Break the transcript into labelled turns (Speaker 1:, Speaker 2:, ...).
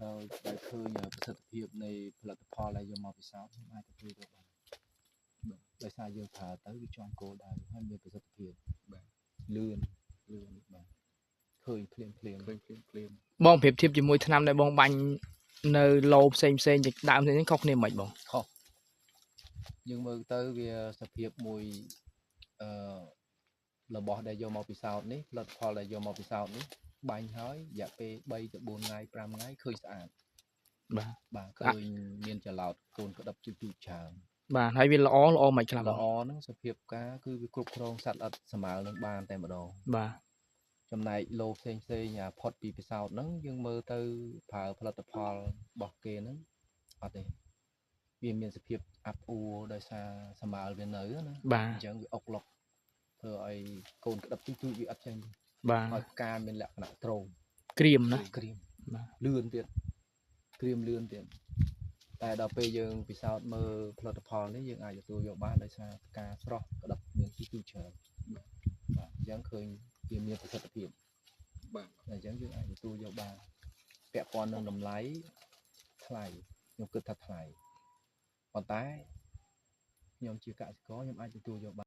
Speaker 1: ដោយឃើញប្រសិទ្ធភាពនៃផលិតផលដែលយកមកពិសោធន៍ខ្ញុំអាចទទួលយកបានបាទដោយសារយើងប្រើទៅវាចំគោលដៅហើយមានប្រសិទ្ធភាព
Speaker 2: បាទ
Speaker 1: លឿនលឿនបាទឃើញភ្លាមភ្លាម
Speaker 2: ឃើញភ្លាមភ្លាម
Speaker 3: បងប្រៀបធៀបជាមួយថ្នាំដែលបងបាញ់នៅឡូផ្សេងផ្សេងៗដើមផ្សេងៗខុសគ្នាមិនបង
Speaker 1: ខុសយើងមើលទៅវាសភាពមួយអឺរបស់ដែលយកមកពិសោធន៍នេះផលិតផលដែលយកមកពិសោធន៍នេះបាញ់ហើយរយៈពេល3ទៅ4ថ្ងៃ5ថ្ងៃឃើញស្អាត
Speaker 3: បាទ
Speaker 1: បាទឃើញមានចលោតកូនក្តាប់ជូជូច្រើន
Speaker 3: បាទហើយវាល្អល្អមិនខ្លះបង
Speaker 1: ល្អហ្នឹងសភាពការគឺវាគ្រប់គ្រងសត្វល្អិតសម្ើនឹងបានតែម្ដង
Speaker 3: បាទ
Speaker 1: ចំណែកលោផ្សេងផ្សេងអាផុតពីពិសោធន៍ហ្នឹងយើងមើលទៅប្រើផលិតផលរបស់គេហ្នឹងអត់ទេវាមានសភាពអាប់អួរដោយសារសម្ើវានៅណា
Speaker 3: បាទ
Speaker 1: អញ្ចឹងវាអុកឡុកធ្វើឲ្យកូនក្តាប់ទូចៗវាអត់ចេញ
Speaker 3: បាទ
Speaker 1: ហើយផ្កាមានលក្ខណៈត្រោម
Speaker 3: ក្រៀមណា
Speaker 1: ក្រៀម
Speaker 3: បាទ
Speaker 1: លឿនទៀតក្រៀមលឿនទៀតតែដល់ពេលយើងពិសោធន៍មើលផលិតផលនេះយើងអាចទទួលយកបានដោយសារផ្កាស្រស់ក្តាប់មានទូចៗច្រើនបាទអញ្ចឹងឃើញវាមានប្រសិទ្ធភាព
Speaker 2: បាទ
Speaker 1: អញ្ចឹងយើងអាចទទួលយកបានពាក់ព័ន្ធនឹងតម្លៃថ្លៃខ្ញុំគិតថាថ្លៃប៉ុន្តែខ្ញុំជាកសិករខ្ញុំអាចទទួលយកបាន។